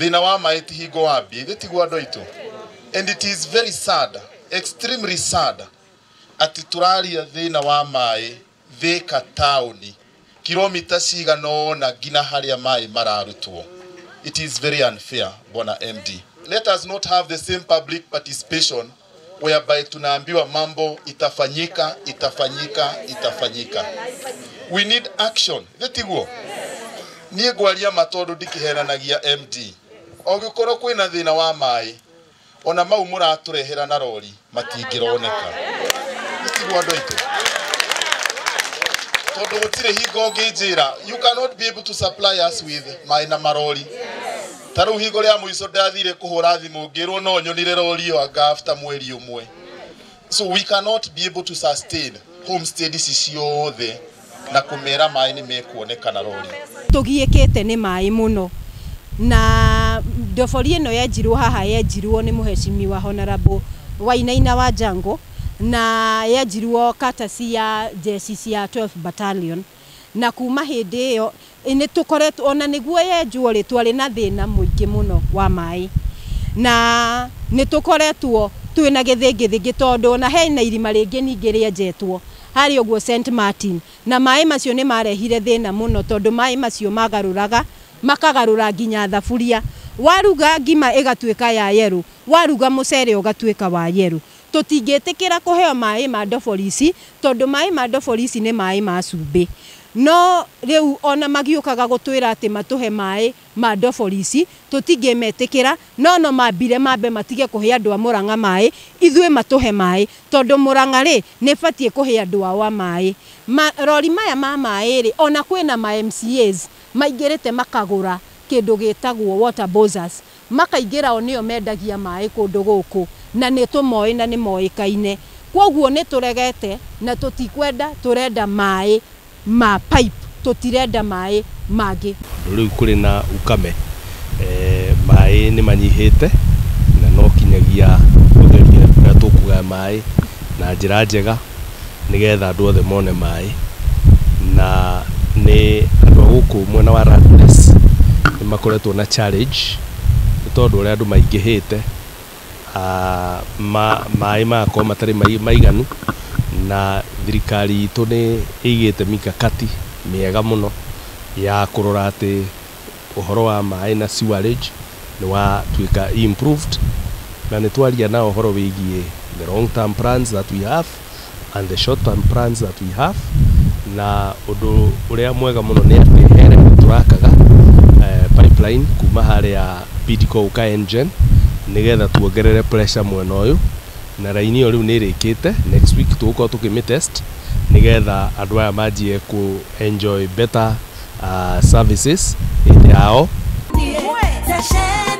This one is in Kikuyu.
Thina wa maĩ ti hingo wambie, ithe tiguo andũ aitũ. And it is very sad, extremely sad, atĩ tũraria thĩna wa maĩ Thika taũni kilomita cigana ũna nginya harĩa maĩ mararutwo. It is very unfair, Bwana MD. Let us not have the same public participation whereby tunaambiwa mambo itafanyika, itafanyika, itafanyika. We need action. Ithe tiguo? Niĩ ngwaria ma tondũ ndikĩhenanagia MD. Ũngĩkorwo kwĩna thĩna wa maĩ, ona mau mũratũrehera na rori matingĩroneka. Tiguo andũ aitũ? Tondũ gũtirĩ hingo ũngĩnjĩra, you cannot be able to supply us with maĩ na marori. Ta rĩu hingo rĩa mũico ndathire kũhũra thimũ ngĩrwo no nyonire rori ĩyo anga after mweri ũmwe. So we cannot be able to sustain homestead ici ciothe na kũmera maĩ nĩ mekuoneka na rori. Tũgiĩkĩte nĩ maĩ mũno, na ndobori ĩno yenjirwo haha yenjirwo nĩ mũhecimiwa Honorable Wainaina wa Jango, na yenjirwo courtesy ya jeshi cia 12 Battalion. Na kuma hĩndĩ ĩyo nĩ tũkoretwo, ona nĩguo yenjwo rĩ, twarĩ na thĩna mũingĩ mũno wa maĩ, na nĩ tũkoretwo twĩna gĩthĩngĩthĩngĩ tondũ ona hena irima rĩngĩ ningĩ rĩenjetwo harĩa ũguo St Martin, na maĩ macio nĩ marehire thĩna mũno tondũ maĩ macio magarũraga makagarũra nginya thaburia. Waruga ngima ĩgatuĩka ya yerũ, waruga mũcere ũgatuĩka wa yerũ. Tũtingĩtĩkĩra kũheo maĩ ma ndobori ici tondũ maĩ ma ndobori ici nĩ maĩ ma cumbĩ. No rĩu ona magiũkaga gũtwĩra atĩ matũhe maĩ ma ndobori ici, tũtingĩmetĩkĩra, no no mambire mambe matige kũhe andũ a Mũrang'a maĩ, ithuĩ matũhe maĩ, tondũ Mũrang'a rĩ nĩ ĩbatiĩ kũhe andũ ao a maĩ. Marori maya ma maĩ rĩ, ona kwĩna ma MCAs maingĩrĩte makagũra kĩndũ gĩtagwo water bowsers, makaingĩra o nĩo mendagia maĩ kũndũ gũkũ, na nĩ tũmoĩ na nĩ moĩkaine. Kwoguo nĩ tũregete na tũtikwenda, tũrenda maĩ ma pipe, tũtirenda maĩ mangĩ. Rĩu kũrĩ na ukame, maĩ nĩ manyihĩte na no kinyagia kũgeria ũrĩa tũkũgaya maĩ na njĩra njega nĩgetha andũ othe mone maĩ. Na nĩ andũ a gũkũ mwena wa Radless nĩ makoretwo na challenge nĩ tondũ ũrĩa andũ maingĩhĩte, maĩ magakorwo matarĩ maiganu, na thirikari itũ nĩ ĩigĩte mikakati mĩega mũno ya kũrora atĩ ũhoro wa maĩ na sewerage nĩ watuĩka improved, na nĩ twaria na ũhoro wĩgiĩ the long term plans that we have and the short term plans that we have. Na ũndũ ũrĩa mwega mũno nĩ atĩ he rĩu tũrakaga pipeline kuma harĩa Bidco ũka Engen nĩgetha tuongerere pressure mwena ũyũ, na raini ĩyo rĩu nĩ ĩrĩkĩte. Next week tũgũkorwo tũkĩmĩ test nĩgetha andũ aya manjie kũ enjoy better services yao. Tasha.